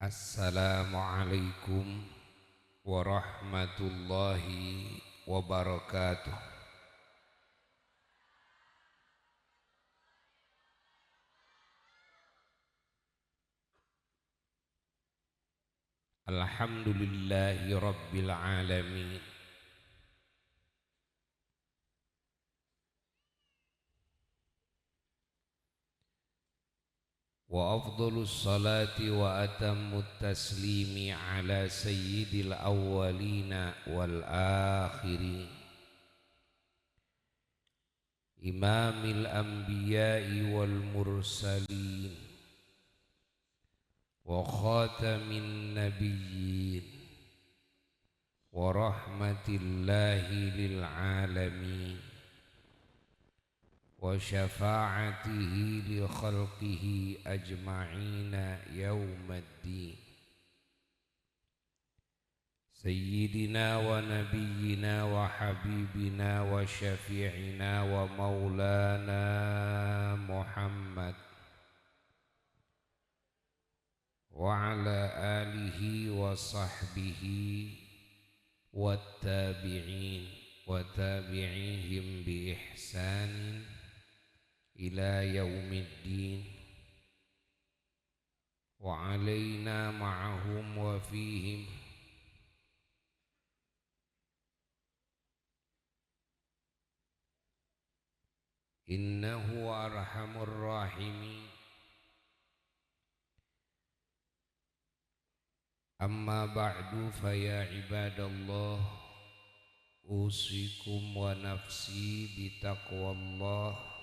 Assalamualaikum warahmatullahi wabarakatuh. Alhamdulillahi rabbil alamin. Wa afdhalus salati wa atammut taslimi ala sayyidil awwalina wal akhirin, imamil anbiya'i wal mursalin, wa khatamin nabiyyin, wa rahmatillahi lil alamin, wa syafa'atihi li khalqihi ajma'ina yaumaddin, sayyidina wa nabiyyina wa habibina wa syafi'ina wa maulana Muhammad wa ala alihi wa sahbihi wattabi'in wa tabi'ihim bi ihsanin ila yaumiddin, wa alaina ma'ahum wa fihim. Innahu arhamur rahimin. Amma ba'du, fa ya ibadallah, usikum wa nafsi bitaqwallah,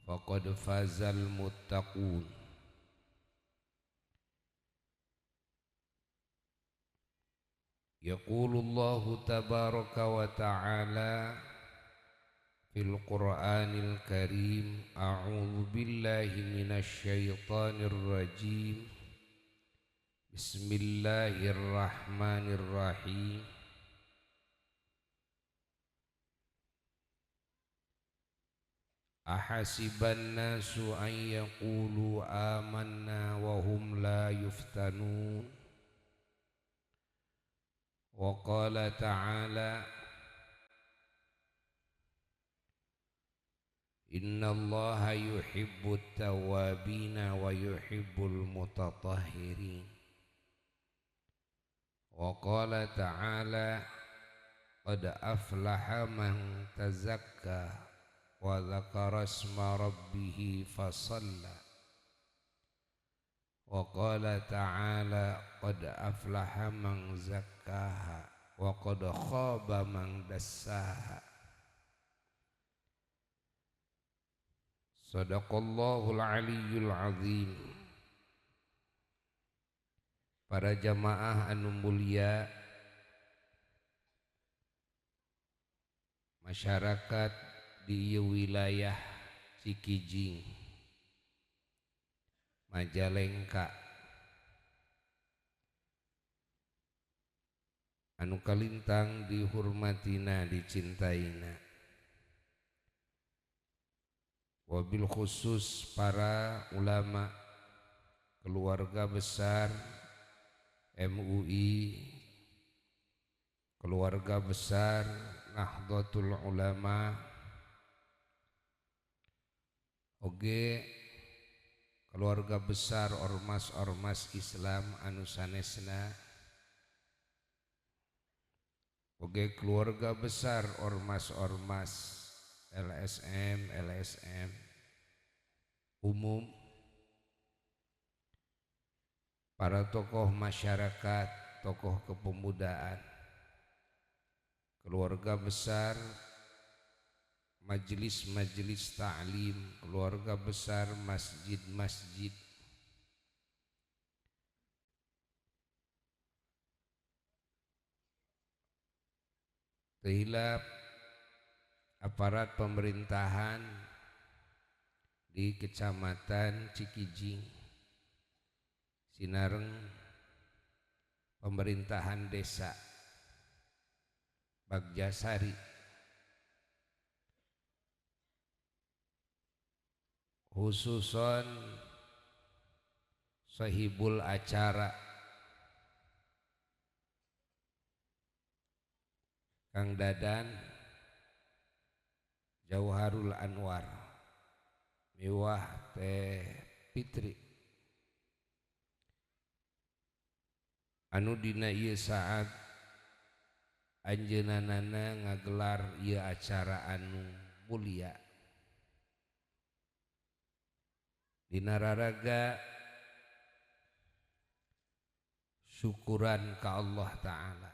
faqad fazal muttaqun. Yaqulullahu tabaraka wa ta'ala fil Qur'anil Karim, a'udzu billahi minasy syaithanir rajim. Bismillahirrahmanirrahim. Ahasiban nasu an yaqulu amanna wa hum la yuftanun. Wa qala ta'ala, innallaha yuhibbut tawwabina wa yuhibbul mutatahhirin. Wa qala ta'ala, qad aflaha man tazakka wa dzakara isma rabbih fasalla. Wa qala ta'ala, qad aflaha man zakkaha wa qad khaba man dassaha. Sadaqallahul aliyyul azim. Para jamaah anu mulia, masyarakat di wilayah Cikijing, Majalengka, anu kalintang dihormatina, dicintaina, wabil khusus para ulama, keluarga besar MUI, keluarga besar Nahdlatul Ulama, oge keluarga besar ormas-ormas Islam anu sanesna, oge keluarga besar ormas-ormas LSM, LSM umum, para tokoh masyarakat, tokoh kepemudaan, keluarga besar majelis-majelis ta'lim, keluarga besar masjid-masjid, terhilap aparat pemerintahan di Kecamatan Cikijing, sinareng pemerintahan desa Bagjasari, khususon sahibul acara Kang Dadan Jauharul Anwar miwah Teh Fitri anu dina ieu saat anjeunna ngagelar ieu acara anu mulia dina raraga syukuran ka Allah Ta'ala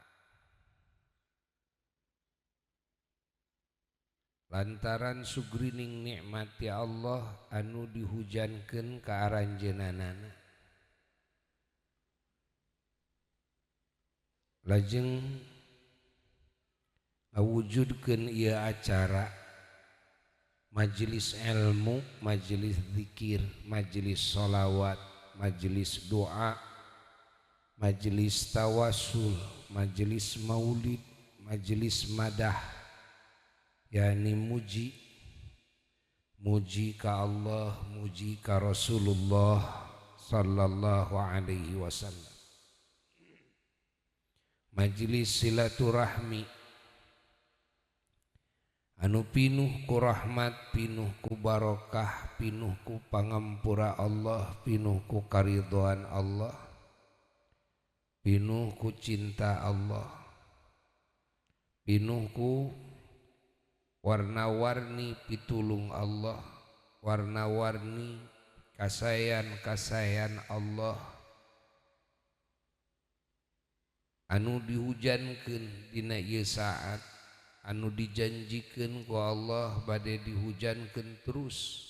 lantaran sugrining nikmat ya Allah anu dihujankeun ka aranjeunana lajeng ngawujudkeun ieu acara majelis ilmu, majelis zikir, majelis sholawat, majelis doa, majelis tawasul, majelis maulid, majelis madah, yakni muji, muji ka Allah, muji ka Rasulullah sallallahu alaihi wasallam. Majelis silaturahmi anu pinuh ku rahmat, pinuh ku barokah, pinuh ku pangampura Allah, pinuh ku karidhoan Allah, pinuh ku cinta Allah, pinuh ku warna-warni pitulung Allah, warna-warni kasayan-kasayan Allah anu dihujankeun dina ieu saat, anu dijanjikeun ku Allah bade dihujankeun terus,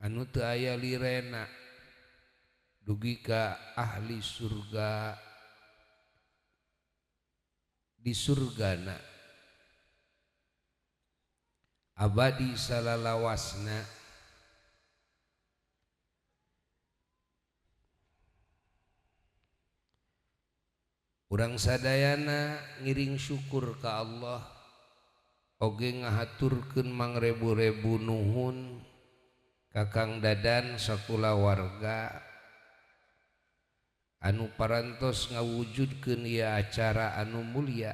anu teu aya lirena dugi ka ahli surga di surgana abadi salalawasna. Urang sadayana ngiring syukur ka Allah oge ngahaturkeun mangrebu-rebu nuhun ka Kang Dadan sakulawarga anu parantos ngawujudkeun ieu acara anu mulia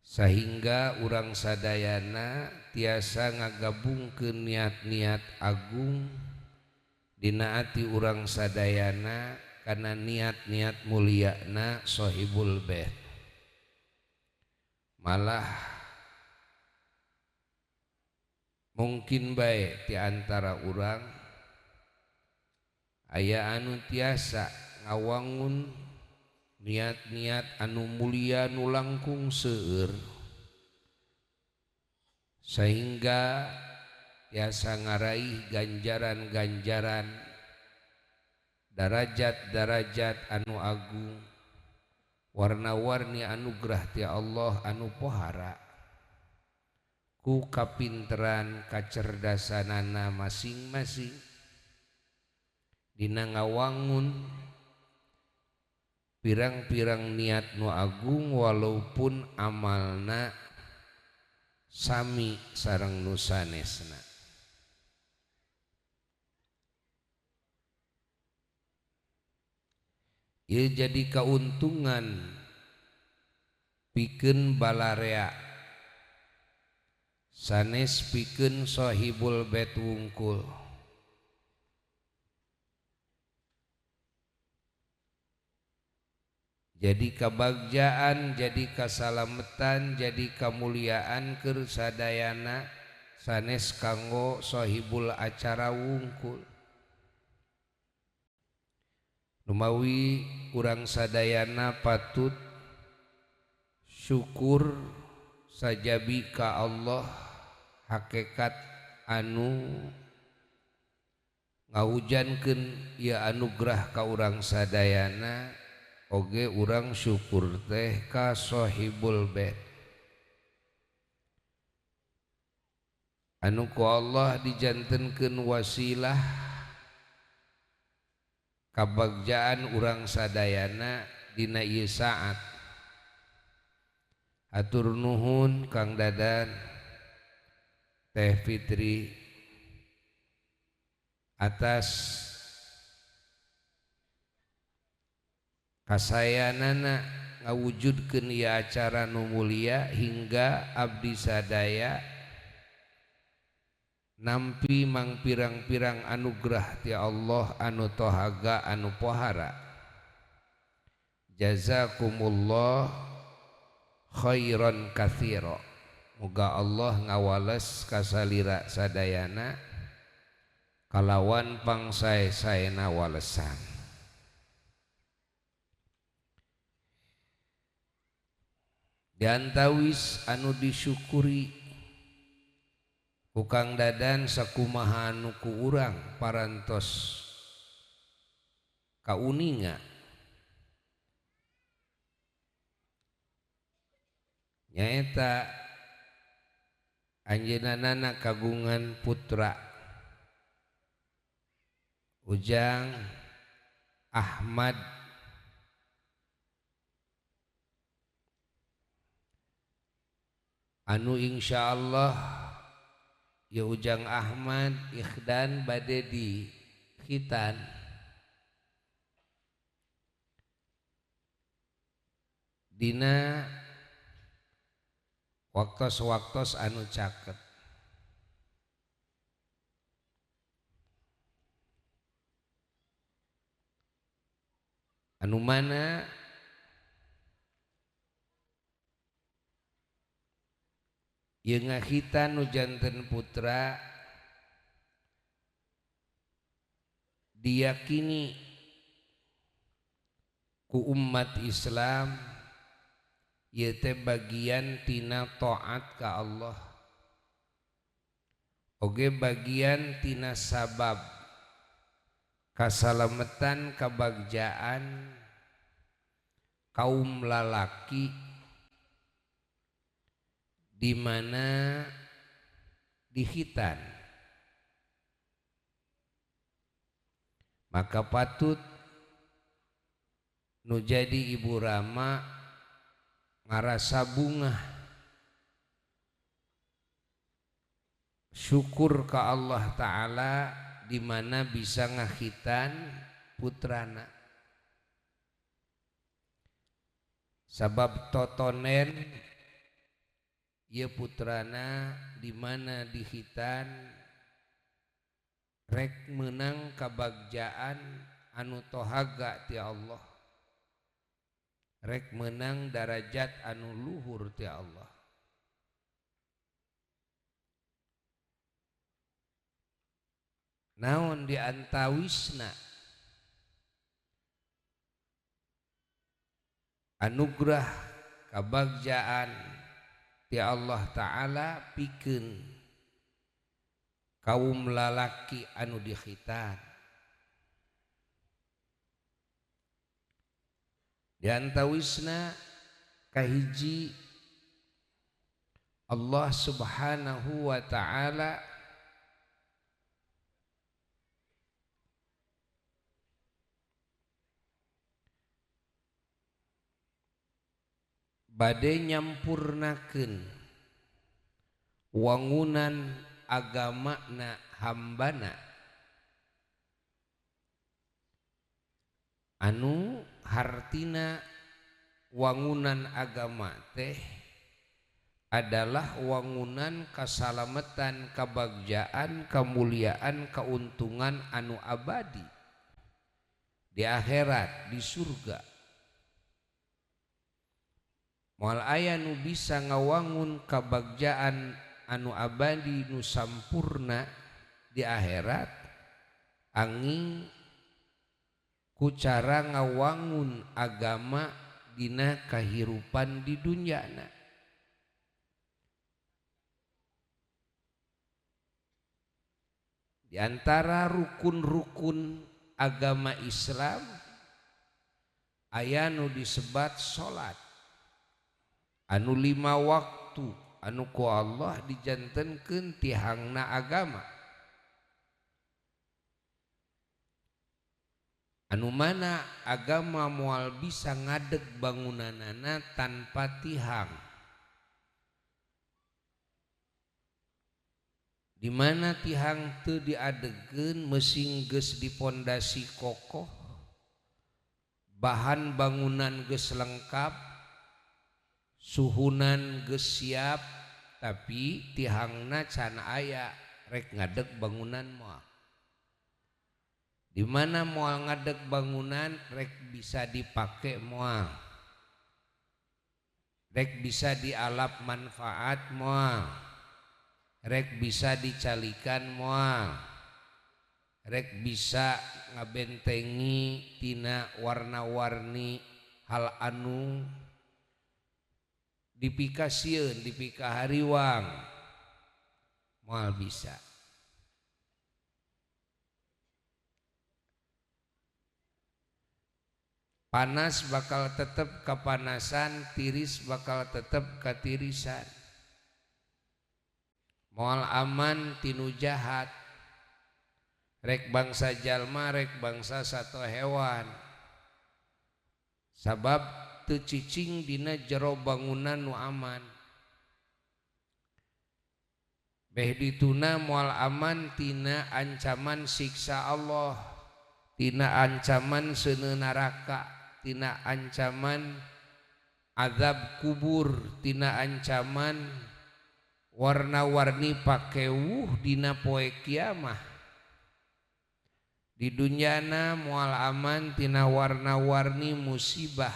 sehingga urang sadayana tiasa ngagabungkeun niat-niat agung dina ati urang sadayana karena niat-niat muliana sohibul bait. Malah mungkin baik di antara urang aya anu tiasa ngawangun niat-niat anu mulia nu langkung seueur sehingga tiasa ngaraih ganjaran-ganjaran darajat-darajat anu agung, warna-warni anugerah ti Allah anu pohara ku kapinteran kacerdasanana masing-masing dina ngawangun pirang-pirang niat nu agung walaupun amalna sami sareng nu sanesna. Ieu jadi kauntungan pikeun balarea sanes pikeun sahibul bait wungkul. Jadi kabagjaan, jadi kasalametan, jadi kamuliaan keur sadayana sanes kanggo sahibul acara wungkul. Numawi urang sadayana patut syukur sajabi ka Allah hakikat anu ngahujankeun ieu anugerah ka urang sadayana oge urang syukur teh ka sahibul bait anu ku Allah dijantenkeun wasilah kabagjaan urang sadayana dina ieu saat. Atur nuhun Kang Dadan, Teh Fitri, atas kasayanana ngawujudkeun ieu acara nu mulia hingga abdi sadaya nampi mangpirang-pirang anugerah ti Allah anu tohaga anu pohara. Jazakumullah khairan katsira. Muga Allah ngawales kasalira sadayana kalawan pangsae-saena walesan. Diantawis anu disyukuri ku Kang Dadan sakumaha anu ku urang parantos kauninga nyaeta anjeunna kagungan putra Ujang Ahmad anu insyaallah ya Ujang Ahmad ikhdan bade di khitan. Dina waktos-waktos anu caket. Anu mana ieu ngakhitan nu janten putra diyakini ku umat Islam ieu teh bagian tina taat ka Allah, oge bagian tina sabab kasalametan kabagjaan kaum lalaki di mana dikhitan. Maka patut nu jadi ibu rama ngarasa bungah syukur ka Allah Ta'ala di mana bisa ngakhitan putrana. Sabab totonen ieu putrana di mana dikhitan rek menang kabagjaan anu tohaga ti Allah, rek menang darajat anu luhur ti Allah. Naon di antawisna anugerah kabagjaan ti Allah Ta'ala pikeun kaum lalaki anu dikhitan. Di antawisna kahiji Allah Subhanahu wa Ta'ala bade nyampurnakeun wangunan agamana hambana anu hartina wangunan agama teh adalah wangunan kasalamatan, kabagjaan, kemuliaan, keuntungan anu abadi di akhirat, di surga. Moal aya nu bisa ngawangun kabagjaan anu abadi nu sampurna di akhirat angin ku cara ngawangun agama dina kahirupan di dunyana. Di antara rukun-rukun agama Islam aya nu disebat salat anu 5 waktu anu ku Allah dijantenkeun tihangna agama, anu mana agama moal bisa ngadeg bangunanana tanpa tihang. Di mana tihang teu diadegkeun meusing geus dipondasi kokoh, bahan bangunan geus lengkap, suhunan geus siap, tapi tihangna can aya rek ngadeg bangunan moal. Di mana moal ngadeg bangunan rek bisa dipake moal, rek bisa dialap manfaat moal, rek bisa dicalikan moal, rek bisa ngabentengi tina warna-warni hal anu dipikasieun dipikahariwang moal bisa. Panas bakal tetep kepanasan, tiris bakal tetep ketirisan. Moal aman tinu jahat, rek bangsa jalma rek bangsa sato hewan, sabab teu cicing dina jero bangunan nu aman. Beh dituna moal aman tina ancaman siksa Allah, tina ancaman seuneu neraka, tina ancaman azab kubur, tina ancaman warna-warni pakewuh dina poe kiamah. Di dunyana moal aman tina warna-warni musibah,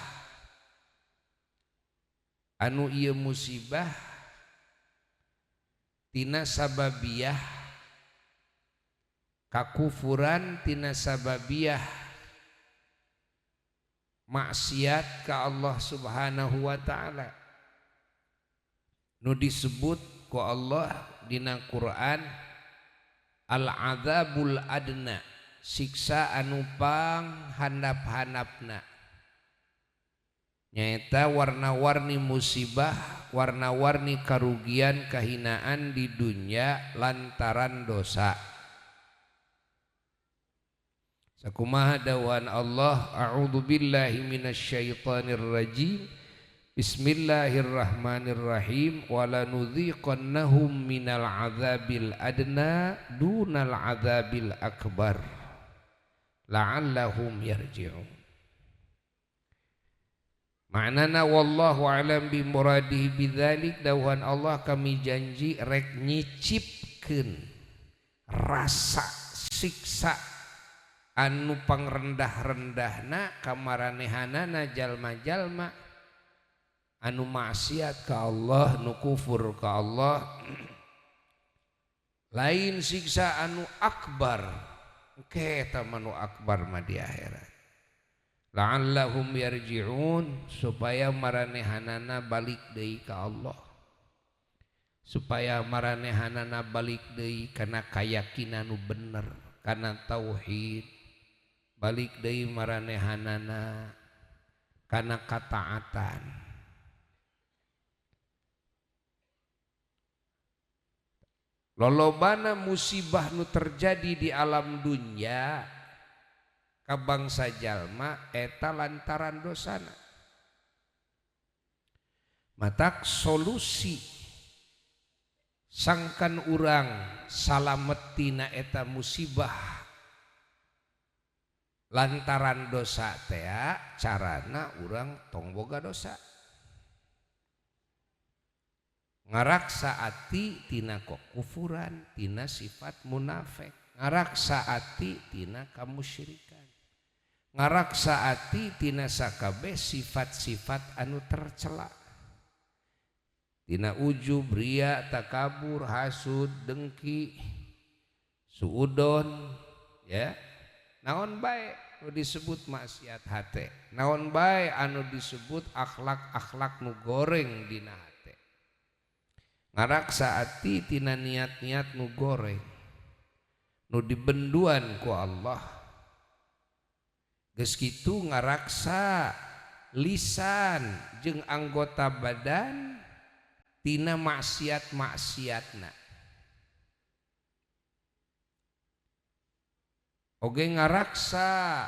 anu ieu musibah tina sababiah kakufuran, tina sababiah maksiat ka Allah Subhanahu wa ta'ala. Nu disebut ku Allah dina Quran al-azabul adna, siksa anu pang handap-handapna, nyaeta warna-warni musibah, warna-warni karugian kahinaan di dunia lantaran dosa. Sakumaha dawuhan Allah, a'udzu billahi minasyaitonir rajim, bismillahirrahmanirrahim, wala nudziqannahum minal adzabil adna dunal adzabil akbar la'allahum yarji'un. Maknana wallahu a'lam bi muradihi bidzalik, dawuhan Allah kami janji rek nyicipkeun rasa siksa anu pangrendah-rendahna kamaranehanana jalma-jalma anu maksiat ka Allah, nu kufur ka Allah. Lain siksa anu akbar, engke eta mah nu akbar mah di akhirat. La'allahum yarji'un, supaya maranehanana balik deui ka Allah, supaya maranehanana balik deui kana kayakinan nu bener, kana tauhid, balik deui maranehanana kana kataatan. Lolobana musibah nu terjadi di alam dunya ka bangsa jalma eta lantaran dosana. Matak solusi sangkan urang salamet tina eta musibah lantaran dosa tea, carana urang tong boga dosa, ngaraksa ati tina kekufuran, tina sifat munafik, ngaraksa ati tina kamusyrikan, ngaraksa ati tina sakabeh sifat-sifat anu tercela, tina ujub, ria, takabur, hasud, dengki, suudon, ya. Naon bae nu disebut maksiat hate, naon bae anu disebut akhlak-akhlak nu goreng dina hate, ngaraksa ati tina niat-niat nu goreng nu dibenduan ku Allah. Geus kitu ngaraksa lisan jeung anggota badan tina maksiat-maksiatna. Oge ngaraksa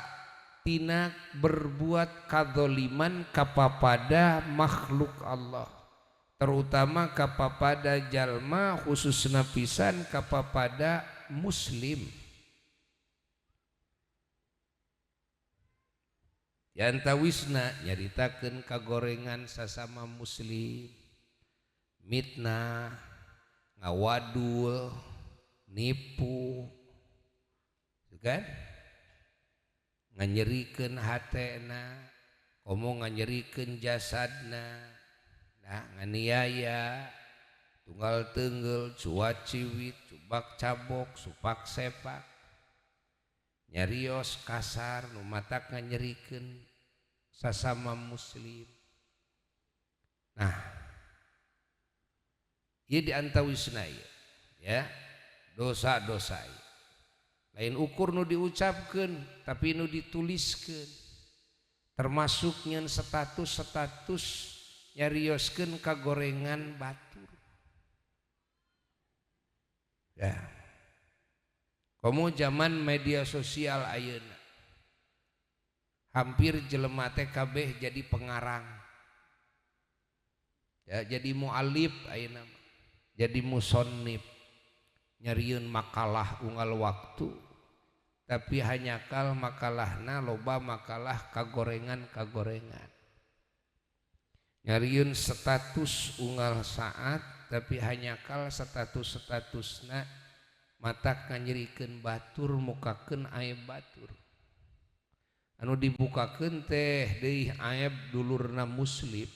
tina berbuat kadzaliman kapapada makhluk Allah, Terutama kapapada jalma khususna pisan kapapada muslim. Diantawisna nyaritakeun kagorengan sasama muslim, mitnah, ngawadul, nipu, kan? Nganyerikeun hatena, komo nganyerikeun jasadna, nah nganiaya, tunggal tenggel, cuat ciwit, cubak cabok, supak sepak, nyarios kasar, nu matak nganyerikeun sasama muslim. Nah, ieu diantawisna ieu, ya, dosa-dosa ieu. Lain ukur nu diucapkeun, tapi nu dituliskeun. Termasuk nyeun status-status nyarioskeun kagorengan batur. Ya. Komo zaman media sosial ayeuna. Hampir jelema teh kabeh jadi pengarang. Ya, jadi mualif ayeuna mah. Jadi musonnif. Nyarieun makalah unggal waktu, tapi hanyakal makalahna loba makalah kagorengan-kagorengan. Nyarieun status unggal saat, tapi hanyakal status-statusna matak nganyerikeun batur, mukakeun aib batur. Anu dibukakeun teh deui aib dulurna muslim.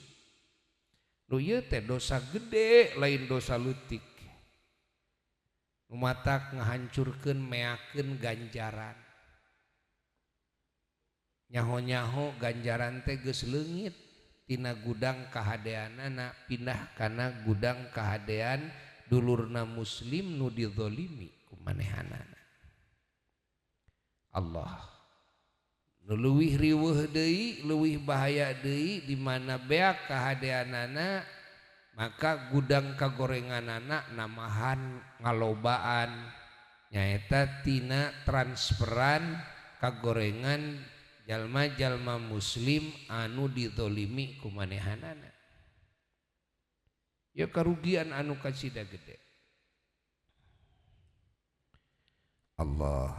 Nu ieu teh dosa gede lain dosa leutik. Matak ngahancurkeun meakeun ganjaran. Nyaho-nyaho ganjaran teh geus leungit tina gudang kahadeanana pindah kana gudang kahadean dulurna muslim nu dizalimi ku manehanana. Allah nu leuwih riweuh deui, leuwih bahaya deui di mana beak kahadeanana, maka gudang kagorenganana namahan ngalobaan nyaeta tina transferan kagorengan jalma-jalma muslim anu dizalimi ku manehanana. Ya karugian anu kacida gede. Allah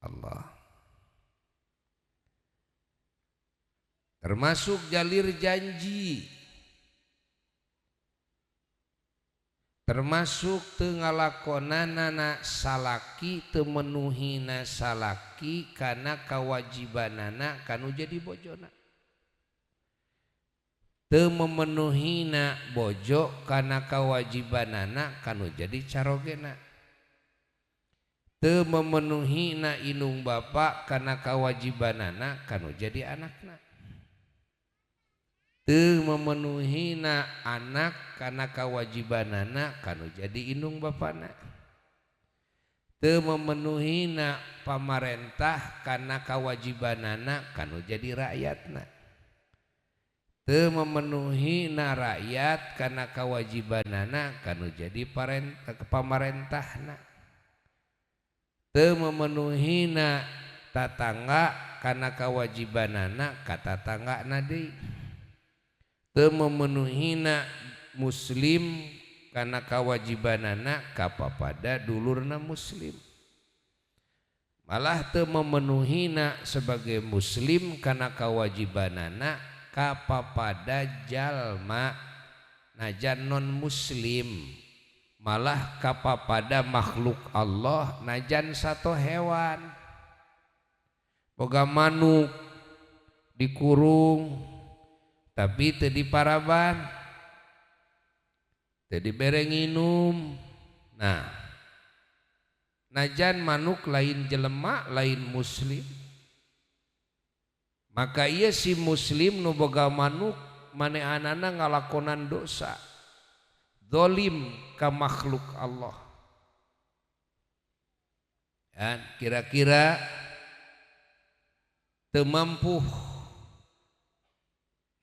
Allah. Termasuk jalir janji, termasuk teu ngalakonanana salaki, teu menuhina salaki kana kawajibanana kanu jadi bojona, teu memenuhina bojo kana kawajibanana kanu jadi carogena, teu memenuhina indung bapa kana kawajibanana kanu jadi anakna, teu memenuhina anak kana kawajibanana kanu jadi indung bapana, teu memenuhina pamarentah kana kawajibanana kanu jadi rakyatna, teu memenuhina rakyat kana kawajibanana kanu jadi pamarentahna, teu memenuhina tatangga kana kawajibanana ka tatanggana deui, teu memenuhina muslim kana kawajibanana kapapada dulurna muslim, malah teu memenuhina sebagai muslim kana kawajibanana kapapada jalma najan non muslim, malah kapapada makhluk Allah najan satu hewan. Boga manuk dikurung tapi teu diparaban, teu dibere nginum. Nah, najan manuk lain jelema lain muslim, maka ieu si muslim nu boga manuk manehanana ngalakonan dosa, zalim ka makhluk Allah. Dan kira-kira teu mampu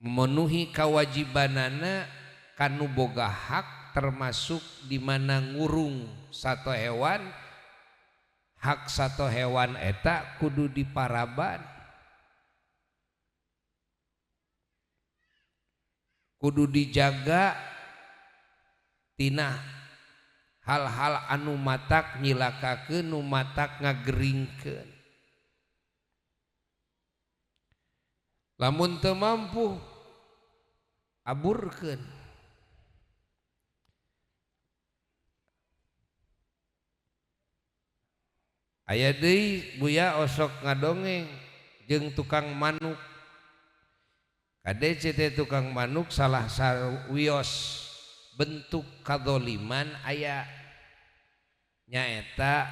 memenuhi kewajibanana kanu boga hak, termasuk di mana ngurung satu hewan, hak satu hewan eta kudu diparaban. Kudu dijaga tina hal-hal anu matak nyilakakeun, nu matak ngageringkeun. Lamun teu mampu aburkeun. Aya deui Buya osok ngadongeng jeung tukang manuk. Kade teh tukang manuk salah sawios bentuk kadzaliman aya nyaeta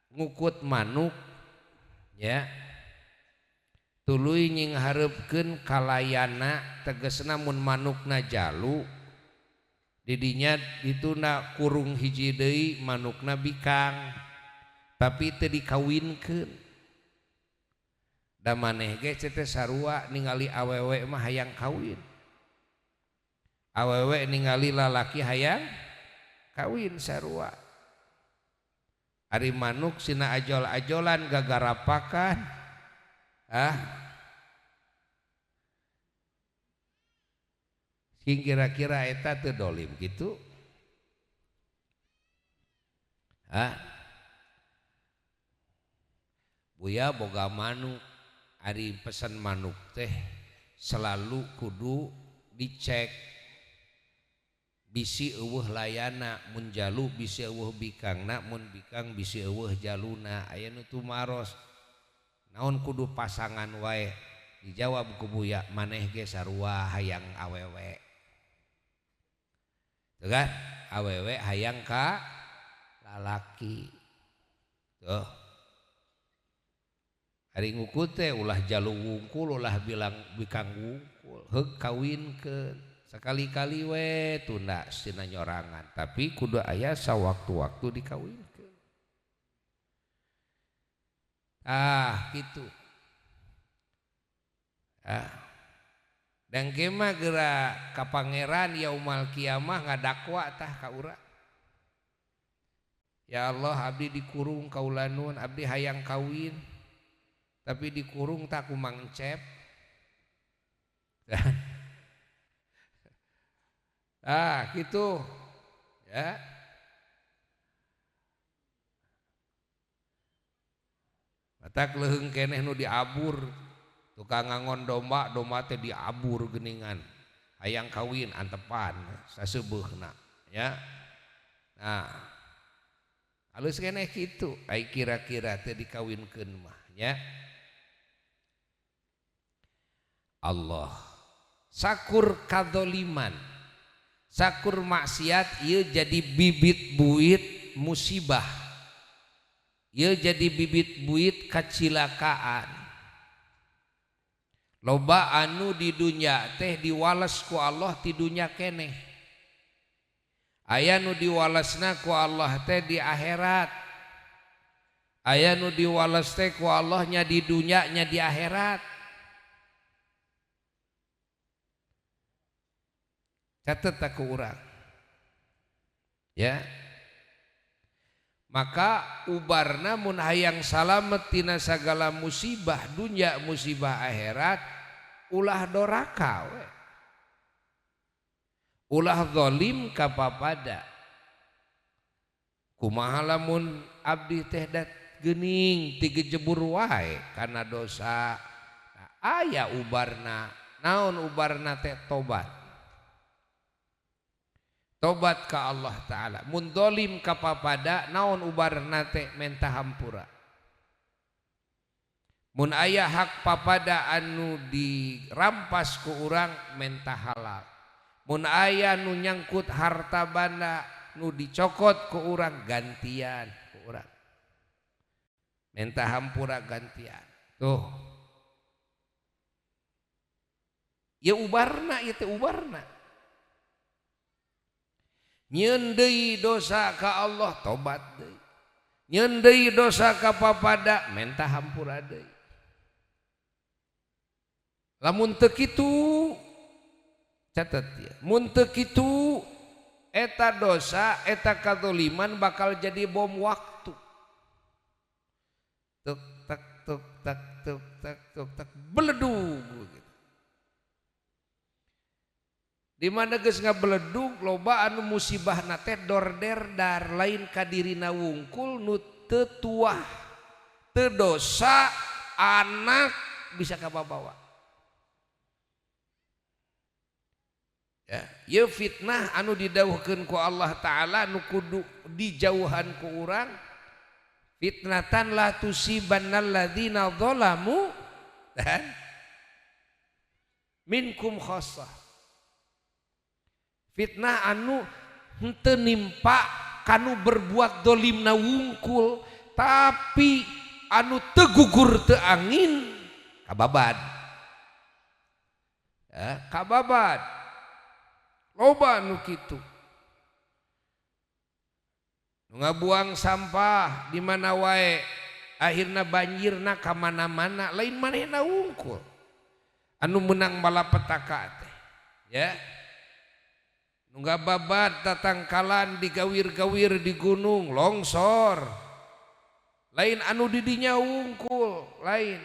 ngukut manuk ya tuluy nyinghareupkeun kalayana tegesna mun manukna jalu didinya dituna kurung hiji deui manukna bikang tapi teu dikawinkeun. Da maneh ge teh sarua ningali awewe mah hayang kawin. Awewe ningali lalaki hayang kawin sarua. Ari manuk sina ajol-ajolan gagarapakan. Ah. Sing kira-kira eta teu dolim kitu. Ah. Buya boga manuk. Ari pesan manuk teh selalu kudu dicek bisi eueuh layana mun jalu bisi eueuh bikangna mun bikang bisi eueuh jaluna aya nu tumaros naon kudu pasangan wae dijawab ku Buya maneh ge sarua hayang awewe tuh kan awewe hayang ka lalaki tuh. Ari ngukut teh ulah jalu wungkul ulah bilang bikang wungkul heuk kawinkeun sakali-kali we tunda sina nyorangan tapi kudu aya sawaktu-waktu dikawinkeun. Ah kitu. Ah dan ge mah geura ka pangeran yaumal kiamah ngadakwa tah ka urang. Ya Allah abdi dikurung kaulanun abdi hayang kawin tapi dikurung tak ku mangcep. Ah gitu ya. Matak leuheung keneh nu diabur tukang ngangon domba, domba teh diabur geuningan hayang kawin antepan saseubeurna ya. Nah alus keneh kitu ai kira-kira teh dikawinkeun mah ya. Allah sakur kadzaliman sakur maksiat ieu jadi bibit buit musibah ieu jadi bibit buit kacilakaan. Loba anu di dunya teh diwales ku Allah ti dunya keneh aya nu diwalesna ku Allah teh di akhirat aya nu diwales teh ku Allah nya di dunya nya di akhirat. Catet aku urang ya. Maka ubarna mun hayang salamet tina sagala musibah dunya musibah akhirat ulah doraka we. Ulah zalim ka papada. Kumaha lamun abdi teh dat geuning tigejebur wae kana dosa. Nah, aya ubarna naon ubarna teh tobat. Tobat ka Allah Ta'ala. Mun dolim ka papada naon ubarna teh menta hampura. Mun aya hak papada anu dirampas ku urang menta halal. Mun aya nu nyangkut harta banda nu dicokot ku urang gantian ku urang. Menta hampura gantian. Tuh. Ya ubarna ieu teh ubarna. Nyeun deui dosa ka Allah tobat deui. Nyeun deui dosa ka papada menta hampura deui. Lamun teu kitu catet ya. Mun teu kitu eta dosa eta kadzaliman bakal jadi bom waktu. Tuk tak tuk tak tuk tak tuk tak beledug gitu. Di mana geus ngabeledug loba anu musibahna teh dorderdar, lain ka dirina wungkul nu teu tuah, teu dosa, anak bisa kababawa. Ya, ieu fitnah anu didawuhkeun ku Allah Ta'ala nu kudu dijauhan ku urang. Fitnatan la tusibannal ladzina zalamu dan minkum khassah. Fitnah anu henteu nimpa kanu berbuat dolimna wungkul, tapi anu teu gugur teu angin kababad. Ya, kababad. Loba nu kitu. Nu ngabuang sampah di mana wae, akhirna banjirna ka mana-mana, lain manehna wungkul. Anu menang malapetaka teh. Ya. Nu ngababat tatangkalan digawir-gawir di gunung longsor. Lain anu didinya wungkul, lain.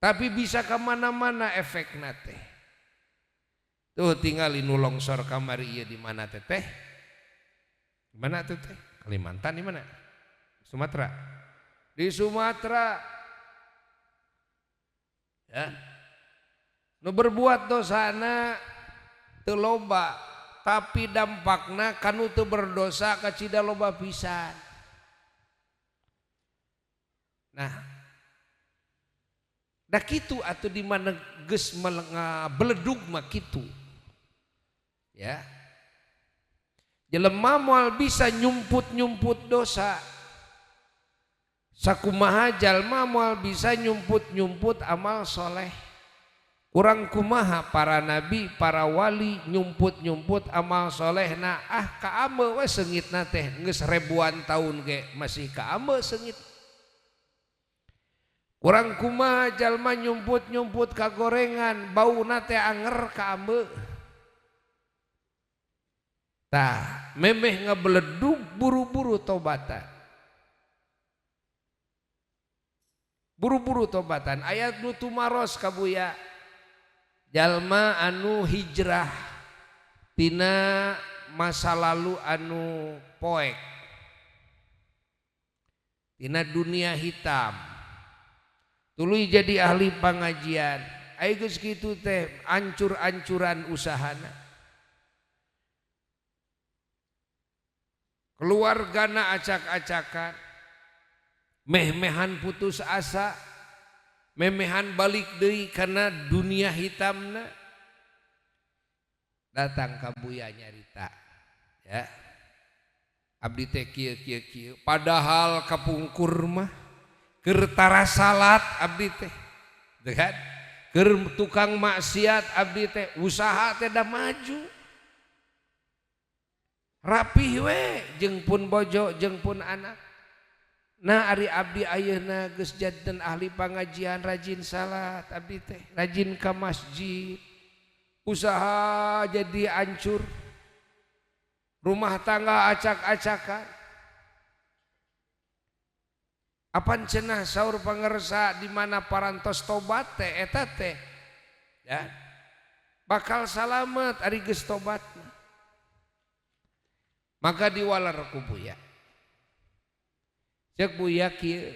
Tapi bisa ka mana-mana efekna teh. Tuh tinggali nu longsor kamari ieu di mana teh teh? Di mana tuh teh? Kalimantan di mana? Sumatera. Di Sumatera. Ya. Nu berbuat dosana teu loba, tapi dampakna kanu teu berdosa kacida loba pisan. Nah, da kitu atuh di mana geus beledug mah kitu. Ya. Jelema moal bisa nyumput-nyumput dosa. Sakumaha jalma moal bisa nyumput-nyumput amal soleh. Kurang kumaha para nabi, para wali nyumput-nyumput amal solehna, ah kaame we seungitna teh geus ribuan tahun ge masih kaame seungit. Kurang kumaha jalma nyumput-nyumput kagorengan, bauna teh anger kaame. Tah, memeh ngabeledug buru-buru tobatan. Buru-buru tobatan. Ayat nu tumaros ka Buya. Jalma anu hijrah tina masa lalu anu poek, tina dunia hitam, tuluy jadi ahli pengajian. Ai geus kitu teh ancur-ancuran usahana, keluargana acak-acakan, meh-mehan putus asa, memehan balik deui karena dunia hitamna. Datang ka Buya nyarita, ya, abdi teh kieu kieu kieu, padahal kapungkur mah keur tara salat abdi teh, kan? Keur tukang maksiat abdi teh, usaha teh da maju, rapih we jeung pun bojo jeung pun anak. Nah ari abdi ayeuna geus janten ahli pangajian, rajin salat abdi teh, rajin ka masjid, usaha jadi hancur, rumah tangga acak-acakan. Apan cenah saur pangersa di mana parantos tobat teh eta teh, ya, bakal salamet ari geus tobat. Maka diwalar ku Buya. Cek Buya kieu,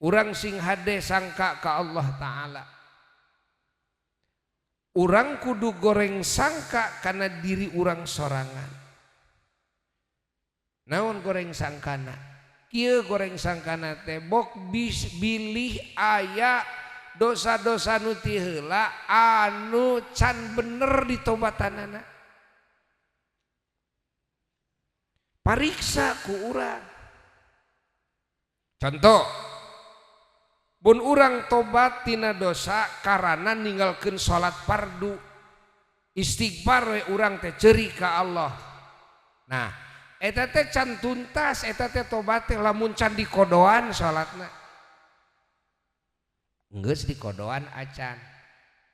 urang sing hade sangka ka Allah Ta'ala. Urang kudu goreng sangka kana diri urang sorangan. Naon goreng sangkana? Kieu goreng sangkana teh bok bilih aya dosa-dosa nu ti heula anu can bener ditobatanana. Pariksa ku urang. Contoh, bun urang tobat tina dosa karena ninggalkeun salat fardu, istighfar we urang teh ceuri ka Allah. Nah, eta teh can tuntas, eta teh tobat teh lamun can dikodoan salatna. Geus dikodoan acan.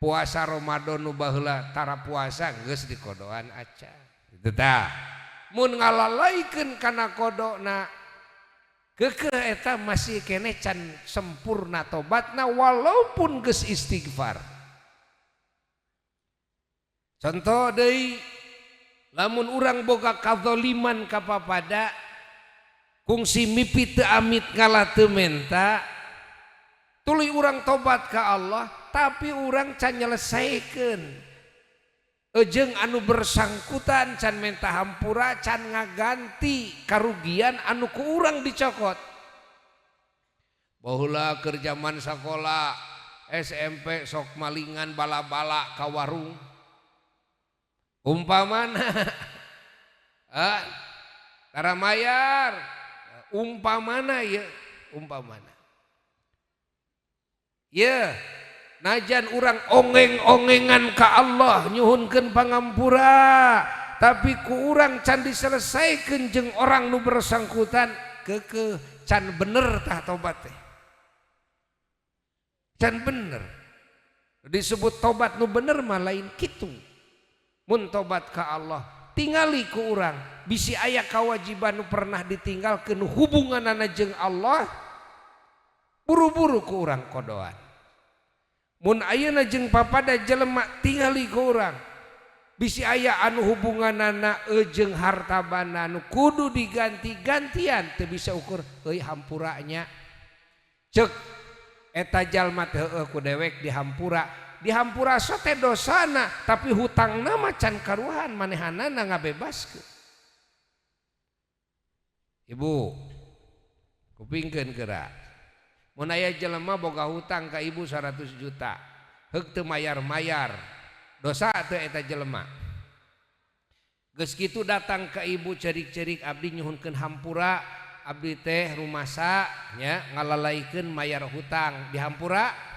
Puasa Ramadan nu baheula tara puasa geus dikodoan acan. Kitu tah. Mun ngalalaikeun kana kodona kekeh eta masih keneh can sempurna tobatna walaupun geus istighfar. Contoh deui, lamun urang boga kadzaliman ka papada, kungsi mimpi teu amit ngalah teu menta, tuluy urang tobat ka Allah, tapi urang can nyelesaikeun jeung anu bersangkutan, can menta hampura, can ngaganti karugian anu ku urang dicokot. Baheula keur jaman sakola SMP sok malingan bala-bala ka warung umpamana, ah, tara mayar umpamana ya, umpamana ya, najan urang ongeng-ongengan ka Allah nyuhunkeun pangampura, tapi ku urang can diselesaikan jeung orang nu bersangkutan, kekeh can bener tah tobat teh, can bener. Disebut tobat nu bener mah lain kitu. Mun tobat ka Allah, tingali ku urang bisi aya kewajiban nu pernah ditinggalkeun hubunganana jeung Allah, buru-buru ku urang kodoan. Mun ayeuna jeung papada jelema, tingali ku urang bisi aya anu hubunganana jeung harta banda nu kudu diganti-gantian, teu bisa ukur euy hampuranya, cek eta jalma teh, heueuh ku dewek dihampura, dihampura sote dosana, tapi hutangna mah can karuhan manehanana ngabebaskeun. Ibu, kupingkeun geura. Mun aya jelema boga hutang ka ibu 100 juta, heuk teu mayar-mayar, dosa teu eta jelema? Geus kitu datang ka ibu cerik-cerik, "Abdi nyuhunkeun hampura, abdi teh rumasa nya ngalalaikeun mayar hutang." Dihampura?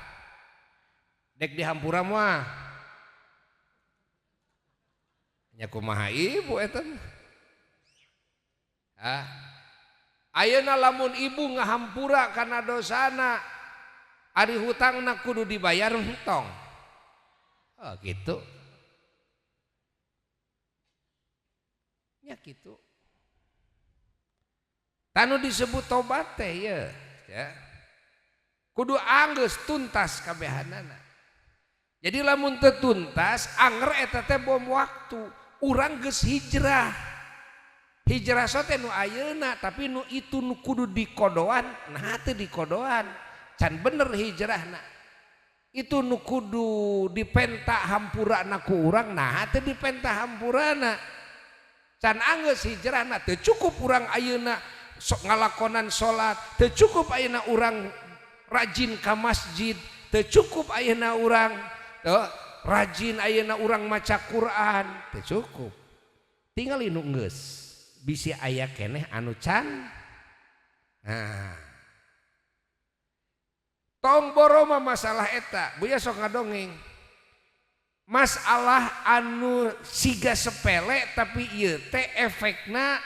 Dek dihampura moal? Nya kumaha ibu eta mah? Ah, ayeuna lamun ibu ngahampura kana dosana, ari hutangna kudu dibayar entong? Oh gitu nya, kitu tanu disebut tobat teh ya, ya kudu anggeus tuntas kabehanana. Jadi lamun teu tuntas, anger eta teh bom waktu. Urang geus hijrah, hijrah sote nu ayeuna, tapi nu itu nu kudu dikodoan nah teu dikodoan, can bener hijrahna. Itu nu kudu dipenta hampurana ku urang, nah teu dipenta hampurana, can anggeus hijrahna. Teu cukup urang ayeuna sok ngalakonan salat, teu cukup ayeuna urang rajin ka masjid, teu cukup ayeuna urang teu rajin ayeuna urang maca Quran, teu cukup. Tinggal nu geus bisi aya keneh anu can. Nah, tong boro mah masalah eta. Buya sok ngadongeng masalah anu siga sepele, tapi ieu teh efekna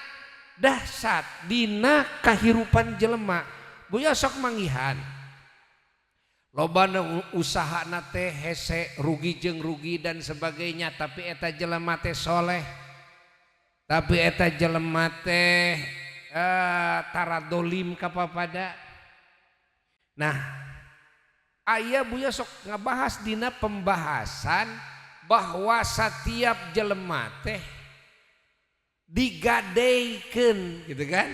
dahsyat dina kahirupan jelema. Buya sok manggihan loba nu usahana teh hese, rugi jeung rugi dan sebagainya, tapi eta jelema teh soleh, tapi eta jelema teh tara dolim ka papada. Nah, aya Buya sok ngabahas dina pembahasan bahwa setiap jelema teh digadeikeun gitu kan,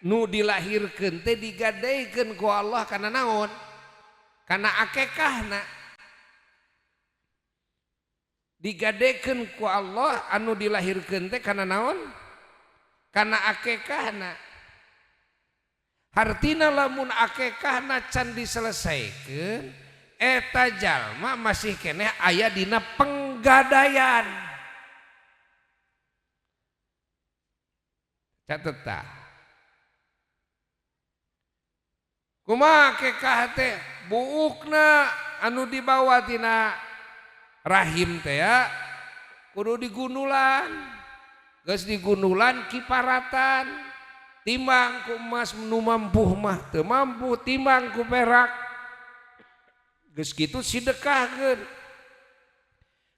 nu dilahirkeun teh digadeikeun ku Allah karena naon? Karena akekahna. Digadekeun ku Allah anu dilahirkeun teh karena naon? Karena akekahna. Hartina lamun akekahna can diselesaikan, eta jalma masih keneh aya dina penggadaian. Catet tah. Kumaha akekah teh? Buukna anu dibawa tina rahim teh ya kudu digundulan, geus digundulan kiparatan, timbang ku emas, nu mampu mah teu mampu timbang ku perak. Geus kitu sidekahkeun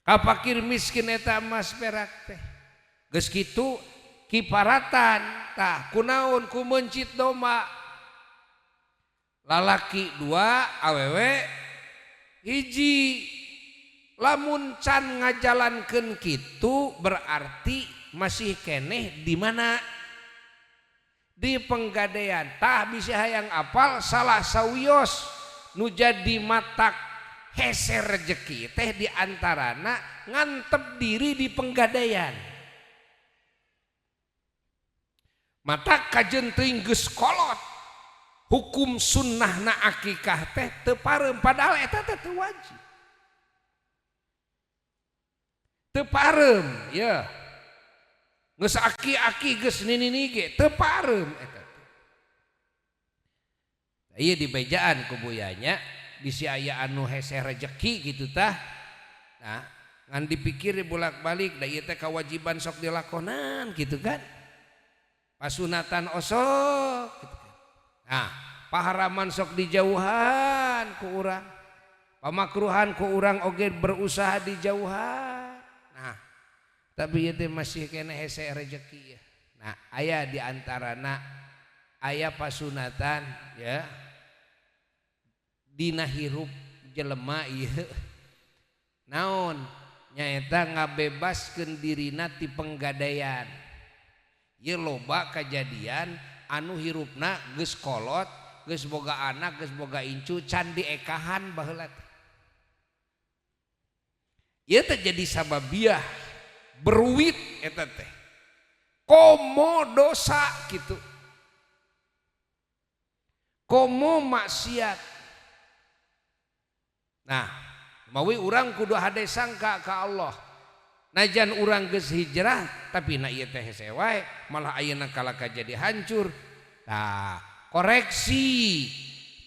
ka fakir miskin eta emas perak teh. Geus kitu kiparatan tah kunaon? Ku meuncit domba, lalaki dua, awewe hiji. Lamun can ngajalankeun kitu berarti masih keneh di mana? Di penggadean. Tah bisi hayang apal salah sawios nu jadi matak hese rejeki teh diantarana ngantep diri di penggadean. Mata kajen teuing geus kolot hukum sunnahna akikah teh teu pareum padahal eta teh teu wajib. Teu pareum ya. Geus aki-aki geus nini-nini ge teu pareum eta teh. Ieu dibejaan ku buyanya bisi aya anu hese rejeki kitu tah. Nah, ngan dipikir bolak-balik da ieu teh kewajiban sok dilakonan kitu kan. Pasunatan osok gitu kan. Nah, paharaman sok dijauhan ku urang. Pamakruhan ku urang oge berusaha dijauhan. Nah, tapi ieu teh masih keneh hese rejeki ya. Nah, aya di antarana aya pasunatan ya. Dina hirup jelema ieu. Naon? Nyaeta ngabebaskeun dirina ti penggadaian. Ieu loba kajadian anu hirupna geus kolot, geus boga anak, geus boga incu, can diekahan baheula teh. Ieu teh jadi sababiah beruwit eta teh. Komo dosa kitu. Komo maksiat. Nah, mawi urang kudu hade sangka ka Allah. Najan urang geus hijrah tapi na ieu teh hese wae malah ayeuna kalaka jadi hancur. Nah, koreksi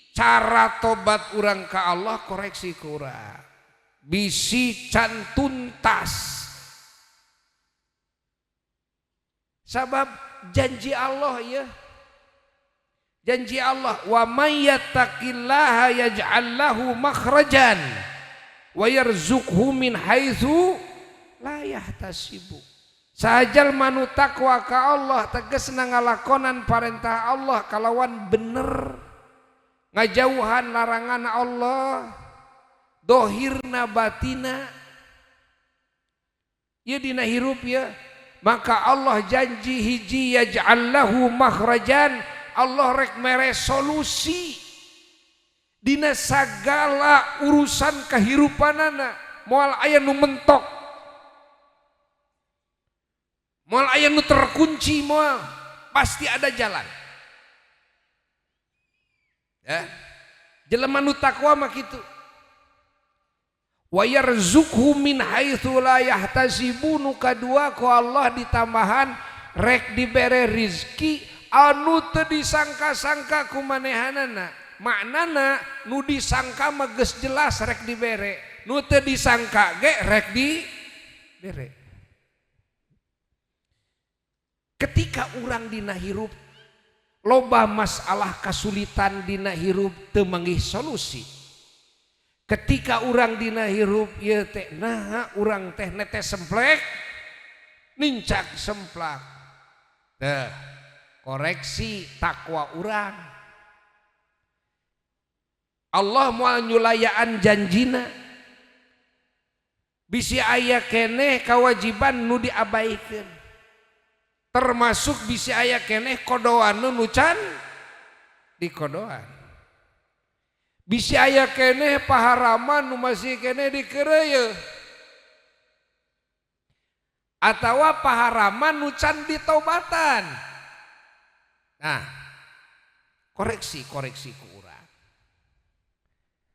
cara tobat urang ka Allah, koreksi ku urang. Bisi can tuntas. Sabab janji Allah ya. Janji Allah wa may yattaqillaha yaj'al lahu makhrajan wa yarzuqhu min haitsu la yahtasibu. Sajal manu takwa ka Allah tegasna ngalakonan parentah Allah kalawan bener, ngajauhan larangan Allah dohirna batina ieu dina hirup ya, maka Allah janji hiji yaj'al lahu makhrajan, Allah rek mere solusi dina sagala urusan kehirupanana, moal aya nu mentok, moal aya nu terkunci, moal, pasti ada jalan. Ya, jelema nu takwa mah kitu. Wa yarzuqhu min haitsu la yahtasibu, nu kadua ku Allah ditambahan rek dibere rizki anu teu disangka-sangka ku manehanana. Maknana nu disangka mah geus jelas rek dibere, nu teu disangka ge rek dibere. Ketika urang dina hirup loba masalah kasulitan dina hirup teu manggih solusi. Ketika urang dina hirup ieu teh naha urang teh netes semplek nincak semplak. Teh koreksi takwa urang. Allah moal nyulayaan janjina. Bisi aya keneh kewajiban nu diabaikeun. Termasuk bisi aya keneh kodoan nu can dikodoan. Bisi aya keneh paharaman nu masih keneh dikereuyeun. Atawa paharaman nu can ditobatan. Nah, koreksi ku urang.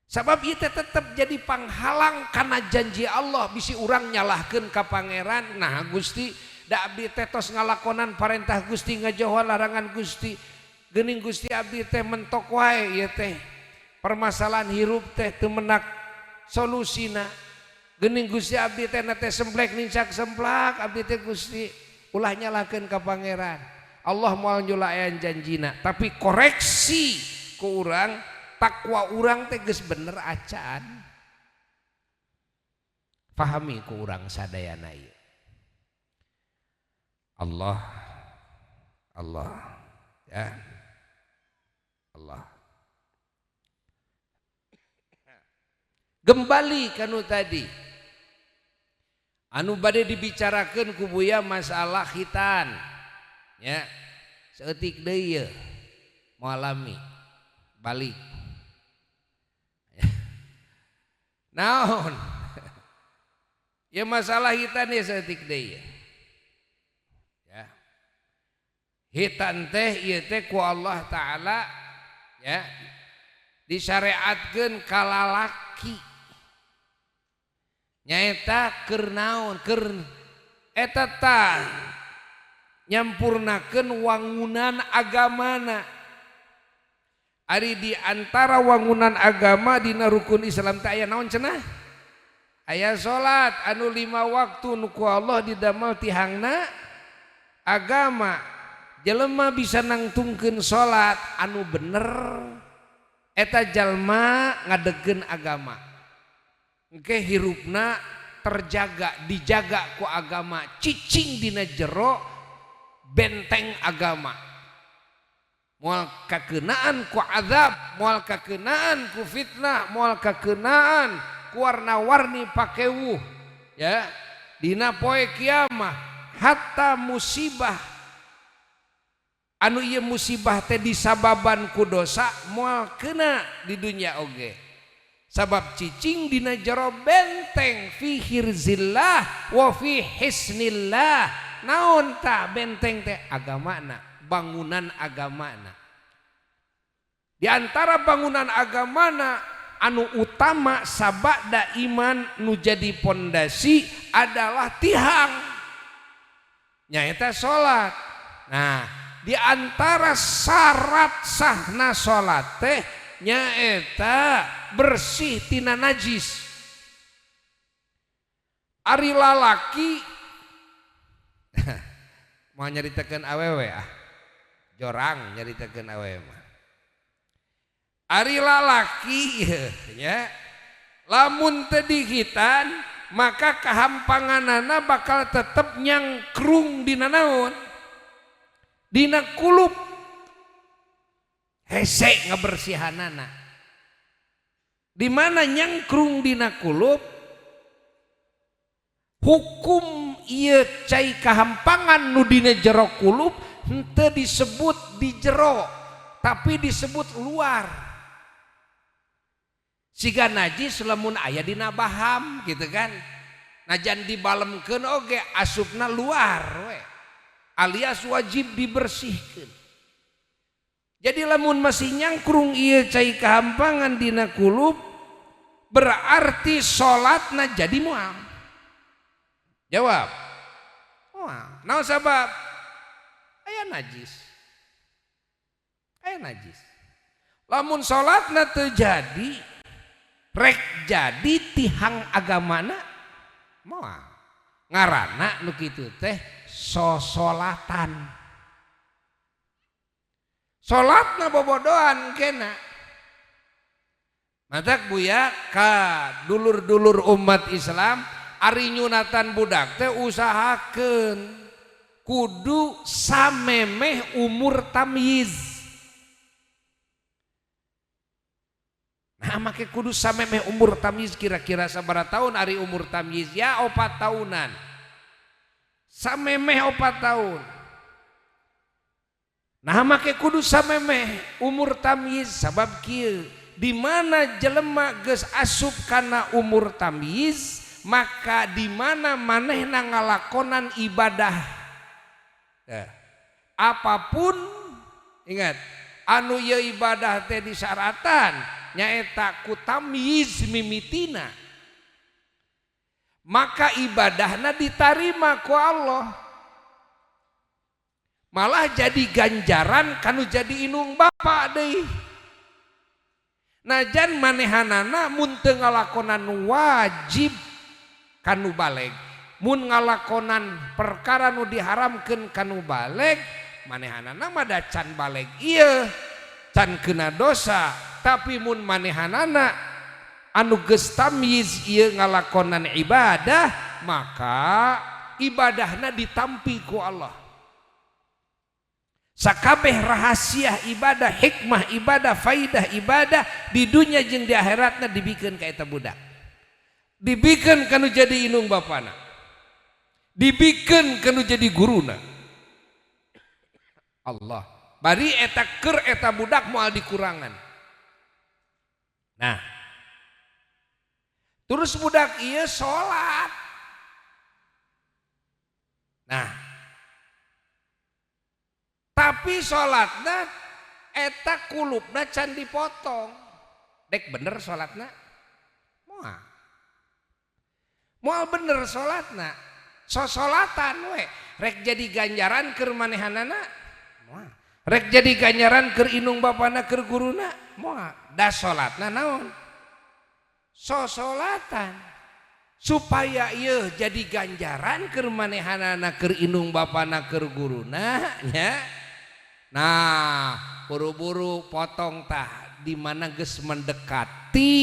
Sabab ieu teh tetep jadi panghalang kana janji Allah, bisi urang nyalahkeun ka pangeran. Nah, Gusti, da abdi teh tos ngalakonan parentah Gusti, ngajauhan larangan Gusti. Geuning Gusti abdi teh mentok wae ieu teh. Permasalahan hirup teh teu menak solusina. Geuning Gusti abdi teh na teh semplek nincak semplak abdi teh Gusti, ulah nyalahkeun ka pangeran. Allah moal nyulayan janjina, tapi koreksi ku urang, takwa urang teh geus bener acan. Pahami ku urang sadayana ieu. Allah, Allah, ya Allah. Kembali kanu tadi. Anu bade dibicarakeun ku Buya masalah khitan ya, saeutik deui ye moal lami balik. Naon ya masalah khitan ya, saeutik deui ya. Khitan teh ieu teh ku Allah Ta'ala ya disyariatkeun ka lalaki, nyaeta keur naon? Keur eta tah nyampurnakeun wangunan agamana. Ari di antara wangunan agama dina rukun Islam teh aya naon cenah? Aya salat anu 5 waktu nu ku Allah didamel tihangna agama. Jelema bisa nangtungkeun salat anu bener, eta jalma ngadegkeun agama. Engke hirupna terjaga, dijaga ku agama, cicing dina jero benteng agama. Moal kakenaan ku azab, moal kakenaan ku fitnah, moal kakenaan ku warna-warni pakewuh ya dina poe kiamah. Hatta musibah anu ieu musibah teh disababan ku dosa moal kena di dunia oge, sabab cicing dina jero benteng fi hirzillah wa fi hisnillah. Naon tah benteng teh? Agamana, bangunan agamana. Di antara bangunan agamana anu utama sabada iman nu jadi pondasi adalah tihang, nyaeta salat. Nah, di antara syarat sahna salat teh nyaeta bersih tina najis. Ari lalaki mau nyaritakeun awewe, ah jorang nyaritakeun awewe mah. Ari lalaki ya lamun teu dikhitan maka kahampanganana bakal tetep nyangkrung dina naon? Dina kulup. Hese ngabersihanana. Di mana nyangkrung dina kulup, hukum ieu cai kahampangan nu dina jero kulup henteu disebut di jero tapi disebut luar. Siga najis lamun aya dina baham gitu kan, najan dibalemkeun oge asupna luar we, alias wajib dibersihkeun. Jadi lamun masih nyangkrung ieu cai kahampangan dina kulup berarti salatna jadi moal. Jawab. Moal. Naon sabab? Aya najis. Aya najis. Lamun salatna teu jadi, rek jadi tihang agamana moal. Ngaranna nu kitu teh sosolatan. Salatna bobodohan kena. Matak Buya ka dulur-dulur umat Islam, ari nyunatan budak teh usahakeun kudu samemeh umur tamyiz. Nah, make kudu samemeh umur tamyiz kira-kira sabaraha tahun ari umur tamyiz? Ya 4 tahunan. Samemeh 4 tahun. Nah, make kudu samemeh umur tamyiz sabab kieu, di mana jelema geus asup kana umur tamyiz maka di mana manehna ngalakonan ibadah. Ya. Apapun ingat anu ieu ibadah teh disyaratan nyaeta ku tamyiz mimitina, maka ibadahna ditarima ku Allah, malah jadi ganjaran kanu jadi inung bapak deui. Najan manehanana mun teu ngalakonan wajib kanu baleg, mun ngalakonan perkara nu diharamkeun kanu baleg, manehanana mah da can baleg ieu can kena dosa. Tapi mun manehanana anu geus tamyiz ieu ngalakonan ibadah, maka ibadahna ditampi ku Allah. Sakabeh rahasia ibadah, hikmah ibadah, faidah ibadah di dunia jeung di akhiratna dibikeun ka eta budak, dibikeun kanu jadi inung bapana. Dibikeun ka nu jadi guruna Allah. Bari eta keur eta budak moal dikurangan. Nah, terus budak ieu salat. Nah, tapi salatna eta kulupna can dipotong. Dek bener salatna? Moal. Moal bener salatna. Sosolatan we. Rek jadi ganjaran keur manehanana? Moal. Rek jadi ganjaran keur indung bapana, keur guruna? Moal. Da salatna naon? Sosolatan. Supaya ieu jadi ganjaran keur manehanana, keur indung bapana, keur guruna nya. Nah, buru-buru potong tah di mana geus mendekati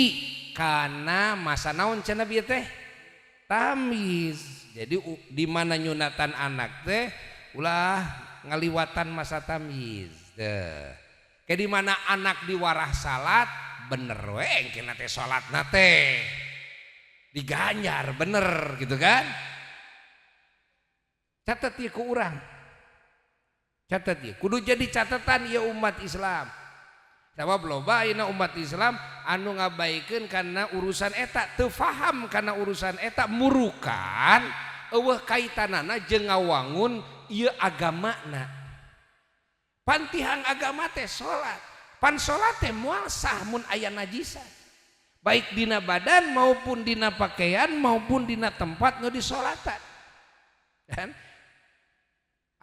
kana masa naon cenah bieu teh? Tamyiz. Jadi di mana nyunatan anak teh ulah ngaliwatan masa tamyiz. Teh. Kayak di mana anak diwarah salat bener we engkena teh salatna teh. Diganjar bener gitu kan? Catat ieu ku urang. Catat ieu, kudu jadi catatan ieu umat Islam. Sabab loba ayeuna umat Islam anu ngabaikeun kana urusan eta, teu faham kana urusan eta, murukan eueuh kaitanana jeung ngawangun ieu agamana. Pan tihang agama teh salat. Pan salat teh moal sah mun aya najisan. Baik dina badan maupun dina pakaian maupun dina tempat nu disolatan. Kan?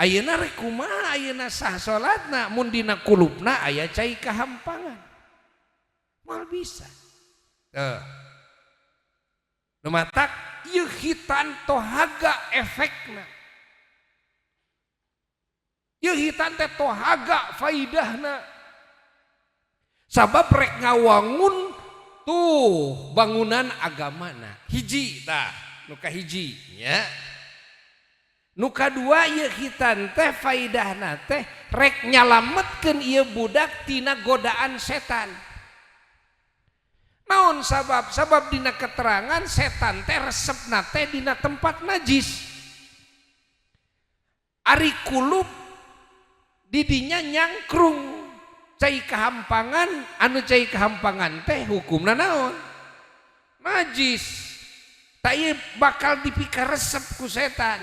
Ayeuna rek kumaha ayeuna sah salatna mun dina kulupna aya cai kahampangan? Moal bisa. Tuh. Nu matak ieu khitan tohaga efekna. Ieu khitan teh tohaga faidahna. Sabab rek ngawangun tuh bangunan agamana. Hiji tah, nu kahiji nya. Nu kadua ieu khitan teh faidahna teh rek nyalametkeun ieu budak tina godaan setan. Naon sabab? Sabab dina keterangan setan teh resepna teh dina tempat najis. Ari kulub didinya nyangkrung cai kahampangan, anu cai kahampangan teh hukumna naon? Najis. Tak ieu bakal dipikaresep ku setan.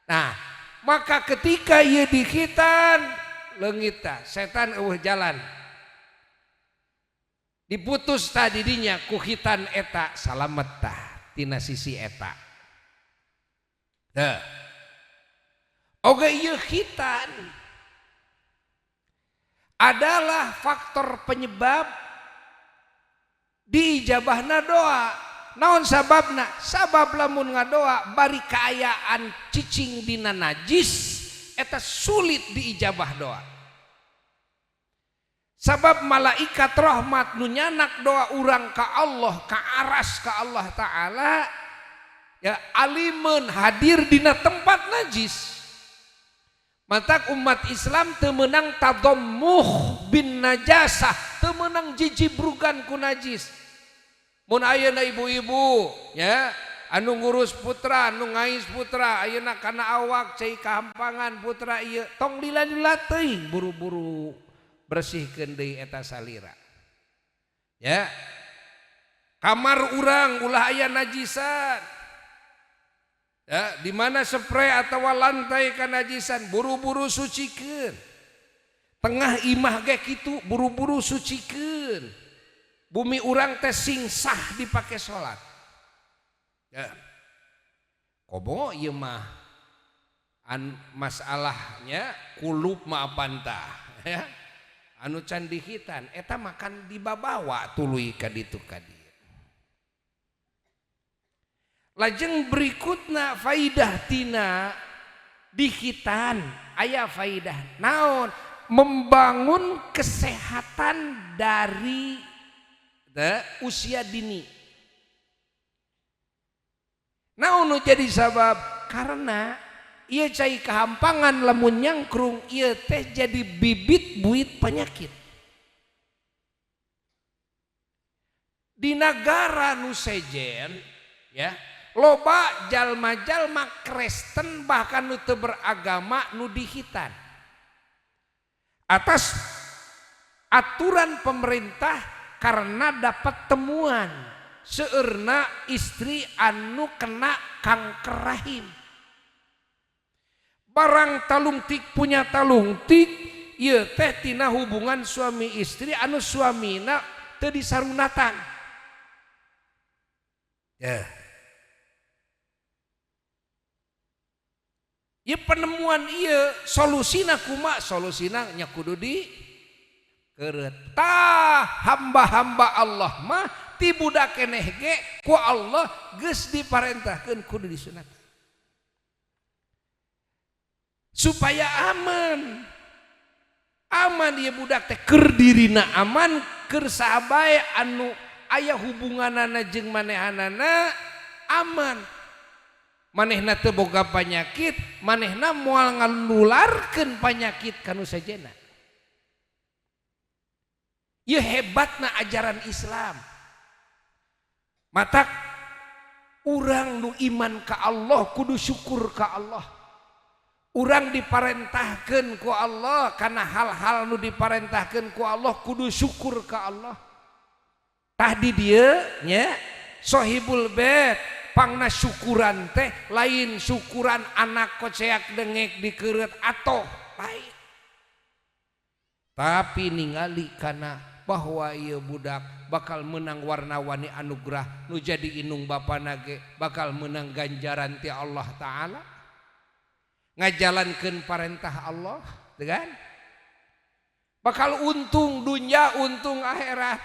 Nah, maka ketika ieu dikhitan leungit tah, setan eueuh jalan. Diputus tadi dinya ku khitan eta, salamet tah tina sisi eta. Tah. Oge ieu khitan adalah faktor penyebab diijabahna doa. Naon sababna? Sabab lamun ngadoa bari kaayaan cicing dina najis eta sulit diijabah doa. Sabab malaikat rahmat nu nyanak doa urang ka Allah, ka aras ka Allah Ta'ala ya alimun hadir dina tempat najis. Matak umat Islam teu meunang tadammuh bin najasah, teu meunang jijibrugan ku najis. Mun ayeuna ibu-ibu ya anu ngurus putra, anu ngais putra ayeuna kana awak cai kahampangan putra ieu tong lila-lila teuing, buru-buru bersihkeun deui eta salira. Ya. Kamar urang ulah aya najisan. Ya, di mana spray atau lantai kanajisan buru-buru sucikeun. Tengah imah ge kitu buru-buru sucikeun. Bumi urang teh sing sah dipake salat. Ya. Komo ieu mah an masalahnya kulub mah apantah ya. Anu can dikhitan eta makan dibabawa tuluy ka ditu ka dieu. Lajeng berikutna faidah tina dikhitan aya faidah naon? Membangun kesehatan dari usia dini. Naon nu jadi sabab? Karena ieu cai kahampangan lamun nyangkrung ieu teh jadi bibit buit penyakit. Di negara nu sejen ya, Loba jalma-jalma Kristen bahkan nu teu beragama nu dihitan atas aturan pemerintah karena dapat temuan seueurna istri anu kena kanker rahim. Barang talungtik punya talungtik ieu teh tina hubungan suami istri anu suamina teu disarunatan. Ya. Ieu penemuan ieu solusina kumaha? Solusina nya kudu di keureut. Tah hamba-hamba Allah mah ti budak keneh ge ku Allah geus diparentahkeun kudu disunat. Supaya aman. Aman ieu budak teh keur dirina aman, keur saha bae anu aya hubunganana jeung manehanana aman. Manehna teu boga panyakit, manehna moal nganularkeun panyakit ka nu sejenna. Ieu hebatna ajaran Islam. Matak urang nu iman ka Allah kudu syukur ka Allah. Urang diparentahkeun ku Allah kana hal-hal nu diparentahkeun ku Allah kudu syukur ka Allah. Tah di dieu nya sohibul bait pangna syukuran teh lain syukuran anak koceak dengek dikeureut atoh lain. Tapi ningali kana bahwa ieu budak bakal menang warna-warni anugerah nu jadi inung bapana ge bakal menang ganjaran ti Allah Ta'ala. Ngajalankeun parentah Allah, kan? Bakal untung dunia, untung akhirat.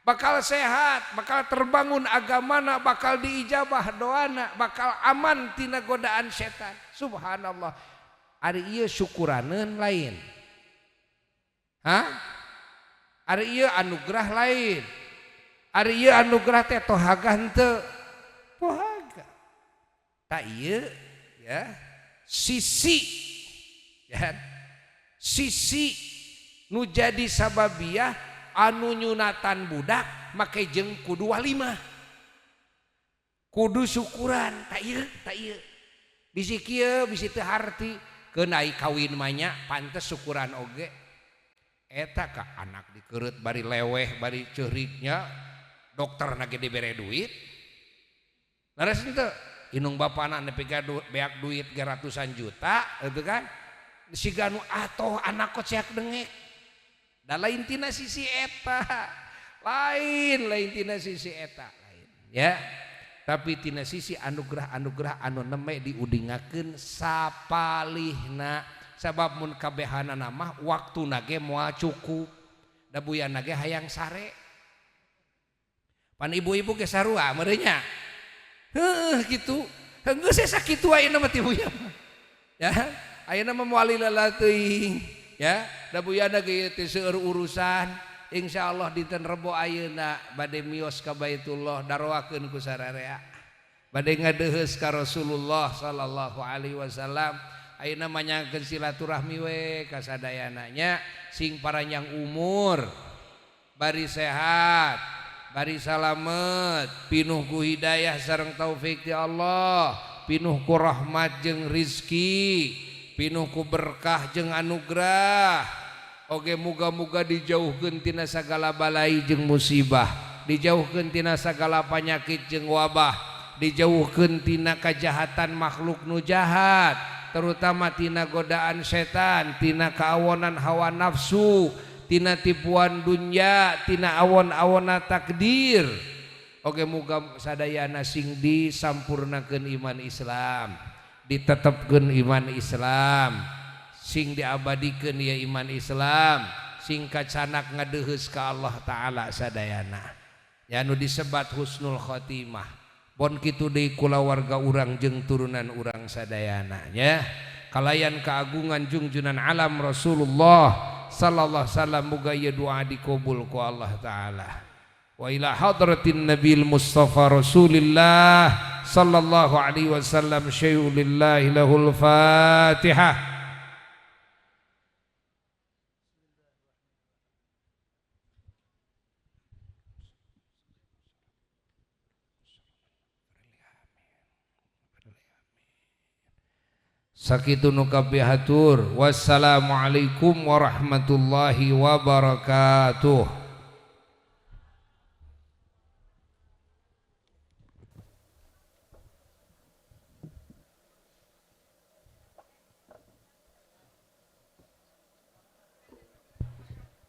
Bakal sehat, bakal terbangun agamana, bakal diijabah doana, bakal aman tina godaan setan. Subhanallah. Ari ieu syukuraneun lain. Hah? Ari ieu anugerah lain. Ari ieu anugerah teh tohaga henteu? Tohaga. Tak ieu ya sisi ya sisi nu jadi sababiah anu nyunatan budak make jeung kudu walimah kudu syukuran. Tak ieu bisi kieu bisi teu harti keun ai kawin mah nya pantes syukuran oge. Eta ka anak dikereut bari leweh bari ceuriknya dokter na ge dibere duit leres henteu inung bapana nepi ka beak duit ge ratusan juta gitu kan siga nu atoh anak koceak dengek. Da lain tina sisi eta, lain tina sisi eta lain ya, tapi tina sisi anugerah-anugerah anu neme diudingakeun sapalihna. Sabab mun kabehanana mah waktuna ge moal cukup, da buyana ge hayang sare. Pan ibu-ibu ge sarua meureun nya. Heuh kitu. Geus sakitu ayeuna mah ti buya mah. Ya, ayeuna mah moal lila teuing ya, da buyana ge teu seueur urusan. Insyaallah dinten Rebo ayeuna bade mios ka Baitullah daroakeun ku sararea. Bade ngadeuheus ka Rasulullah sallallahu alaihi wasallam. Ayeuna manyangkeun silaturahmi we ka sadayana nya, sing paranjang umur, bari sehat, bari salamet, pinuh ku hidayah sareng taufik ti Allah, pinuh ku rahmat jeung rizki, pinuh ku berkah jeung anugerah. Oge muga-muga dijauhkeun tina sagala balai jeung musibah, dijauhkeun tina sagala panyakit jeung wabah, dijauhkeun tina kajahatan makhluk nu jahat, terutama tina godaan setan, tina kaawonan hawa nafsu, tina tipuan dunya, tina awon-awona takdir. Oge muga sadayana sing disampurnakeun iman Islam, ditetepkeun iman Islam, sing diabadikeun ieu iman Islam, sing kacanak ngadeuheus ka Allah Ta'ala sadayana. Ya nu disebat husnul khotimah. Bon kitu deui kulawarga urang jeung turunan urang sadayana nya. Kalayan keagungan jungjunan alam Rasulullah sallallahu alaihi wasallam, muga ieu doa dikabul ku Allah Ta'ala. Wa ila hadratin Nabil Mustafa Rasulillah sallallahu alaihi wasallam syai'u lillahi lahul Fatihah. Sakitu nu kapihatur. Wassalamualaikum warahmatullahi wabarakatuh.